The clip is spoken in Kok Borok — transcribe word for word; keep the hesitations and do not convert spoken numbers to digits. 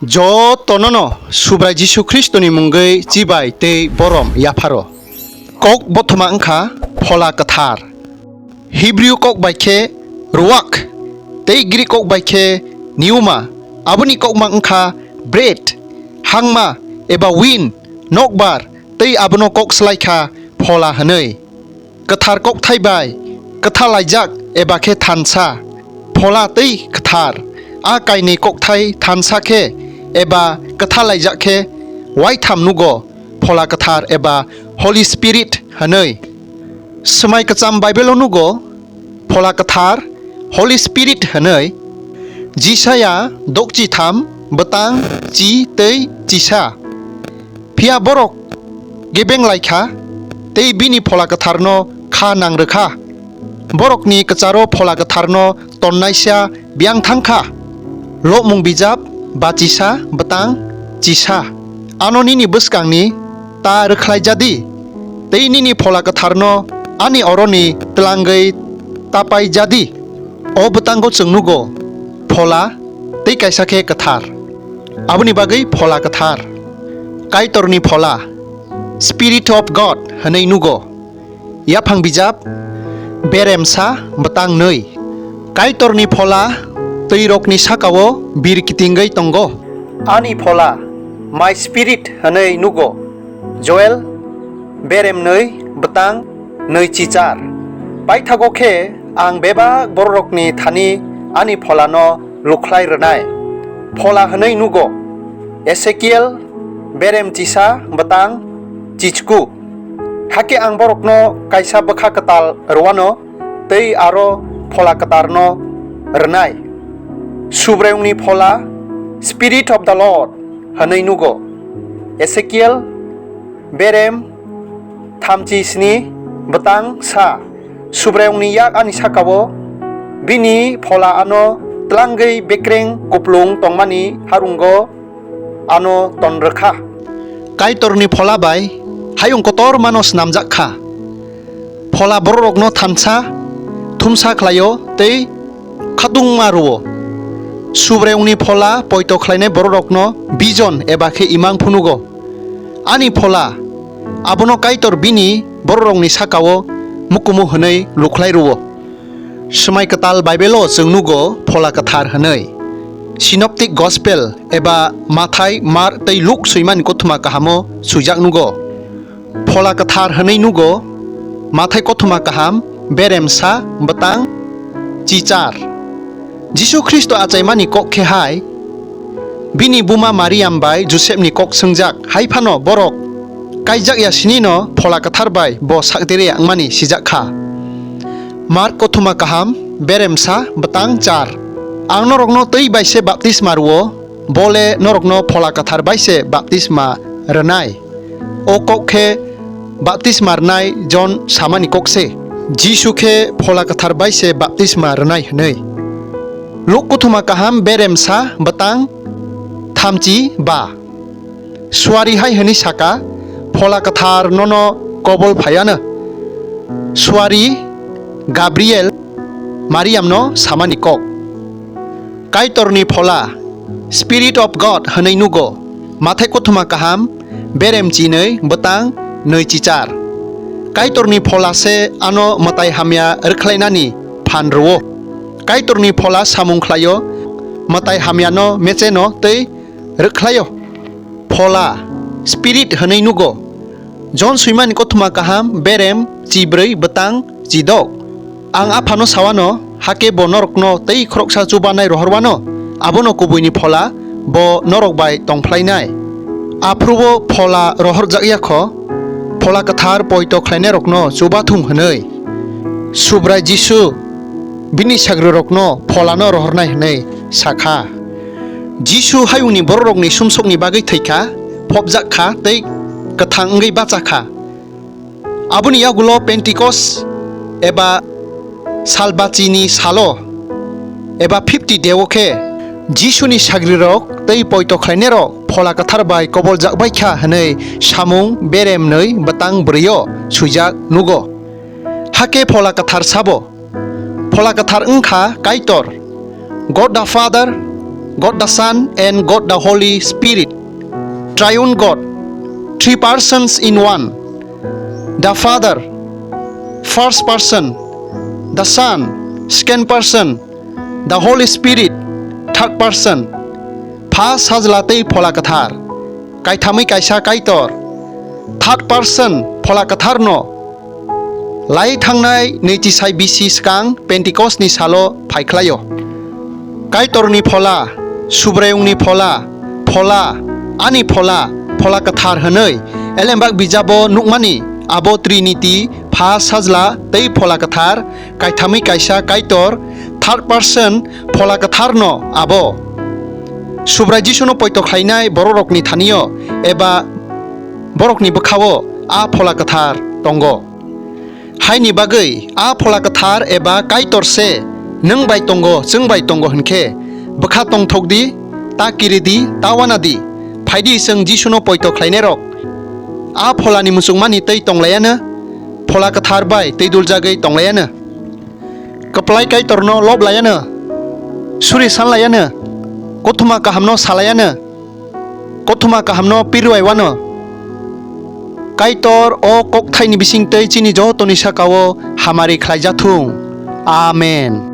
Jotono no Subrai Jisu Khristoni mungwi chibai tei borom yapharo. Kok bothoma wngkha Phola Kwthar. Hebrew kok bai khe Ruach tei Greek kok bai khe Pneuma, aboni kokma wngkha breath, hangma eba wind, nokbar, tei abono kok swlai kha Phola hwnwi. Kwthar kokthai bai kwthalaijak eba khe thansa, Phola tei kwthar, a kainwi kokthai thansa khe eba kwthalaijak khe waitham nugo Phola Kwthar eba Holy Spirit hwnwi. Swmai Kwcham Bible-o nugo Phola Kwthar, Holy Spirit hwnwi. Jisaya dokchi tham bwtang chi tei chisa. Phiya borok gebeng lai kha, tei bini Phola Kwtharno kha nang rw kha. Borokni kwcharo Phola Kwtharno tonnaisa biyang thang kha. Lobmung bijap bachisa bwtang chisa. Ano nini bwskangni ta rwkhlai ja di, tei nini Phola Kwtharno ani oroni tlangwi tapai ja di. O bwtango chwng nugo Phola tei kaisa khe Kwthar. Aboni bagwi Phola Kwthar, Kaitorni Phola, Spirit of God hwnwi nugo. Yaphang bijap, beremsa bwtang nwi. Kaitorni Phola twirokni sakao bir kitingwi tongo. Ani Phola, My Spirit hwnwi nugo. Joel beremnwi bwtang nwi chichar. Paithago khe ang bebak bororokni thani ani Pholano lukhlai rwnai Phola hwnwi nugo. Esekiel berem chisa bwtang chichku. Hakhe ang borokno kaisa bwkha kwtal rwano tei aro Phola Kwtarno rwnai. Subraiyungni Phola, Spirit of the Lord hwnwi nugo. Esekiel berem thamchi sni bwtang sa, Subraiyungni yak ani sakao, bini Phola ano tlangwi bekreng kuplung tongmani harungo ano ton rwkha. Kaitorni Phola bai hayung kotormano snamjak kha. Phola bororokno thansa thumsa khlaio tei khatungma rwo. Subraiyungni Phola poito khlainai bororokno bijon eba khe imang phunugo. Ani Phola, abono Kaitor bini bororokni sakao mukumu hwnwi lukhlai rwo. Swmai Kwtal Bible-o chwng nugo Phola Kwthar hwnwi. Synoptic Gospel eba Mathai, Mark tei Luk swimani kothoma kahamo swijak nugo. Phola Kwthar hwnwi nugo Mathai kothoma kaham beremsa bwtang chichar. Jisu Khristo achaimani kok khe hai, bini buma Mariam bai Josepni kok swngjak, hai phano borok kaijak ya sinino Phola Kwthar bai bo sakdere wngmani sijak kha. Mark kothoma kaham beremsa bwtang char. Ang norokno twi bai se baptisma rwo, bo le norokno Phola Kwthar bai se baptisma rwnai. O kok khe baptisma rwnai Jon samani kok se. Jisu khe Phola Kwthar bai se baptisma rwnai hwnwi. Luk kothoma kaham beremsa bwtang thamchi ba. Suari hai hwnwi saka, Phola Kwthar nono kobol phaiano. Suari Gabriel Mariamno samani kok. Kaitorni Phola, Spirit of God hwnwi nugo. Mathai kothoma kaham, berem chinwi bwtang nwi chichar. Kaitorni Phola se ano mwtai hamya rwkhlainani phan rwo. Kaitorni Phola samung khlaio, mwtai hamyano mecheno tei rwkhlaio. Phola, Spirit hwnwi nugo. Jon swimani kothoma kaham, berem chibrwi bwtang chidok. Ang Aphano sawano, hakhe bo norokno tei khoroksa chubanai rohorwano, abono kubuini Phola bo norok bai tongphlainai. Aphuru bo Phola rohorjakya kho, Phola Kwthar poito khlainairokno chubathung hwnwi. Subrai Jisu bini sagrirokno Pholano rohornai hwnwi sakha. Jisu hayungni bororokni sumsokni bagwi thwikha, phobjak kha tei kwthang wngwi bacha kha. Aboni yagulo Pentecost eba Salbachini salo eba fifty day-o khe Jisuni sagrirok tei poito khlainairok Phola Kwthar bai koboljak bai kha hwnwi samung beremnwi bwtang brwi-o swijak nugo. Hakhe Phola Kwthar sabo, Phola Kwthar wngkha Kaitor, God the Father, God the Son and God the Holy Spirit, Triune God, three persons in one. The Father, first person, the Son, second person, the Holy Spirit, third person. Pha, Sajla tei Phola Kwthar, kaithamwi kaisa Kaitor, third person Phola Kwtharno lai thangnai naichi sai bisi swkang Pentecost ni salo phai khlaio. Kaitorni Phola, Subraiyungni Phola, Phola, ani Phola, Phola Kwthar hwnwi Elembak bijabo nukmani abo Trinity, Pha, Sajla tei Phola Kwthar, kaithamwi kaisa Kaitor, third person Phola Kwtharno abo. Subrai Jisuno poito khlainai bororokni thanio eba borokni bwkhao a Phola Kwthar tongo. Haini bagwi a Phola Kwthar eba Kaitor se nwng bai tongo, chwng bai tongo hwn khe, bwkha tongthok di, ta kiri di, ta wana di. Phai di, chwng Jisuno poito khlainairok a Pholani muchungmani tei tong laiya no, Phola Kwthar bai twi duljagwi tong laiya no. Kwplai Kaitorno lob laiya no, suri san laiya no, kothoma kahamno sa laiya no, kothoma kahamno pirwai wano. Kaitor o kokthaini bising twi chini jotoni saka-o hamari khlai ja thung. Amen.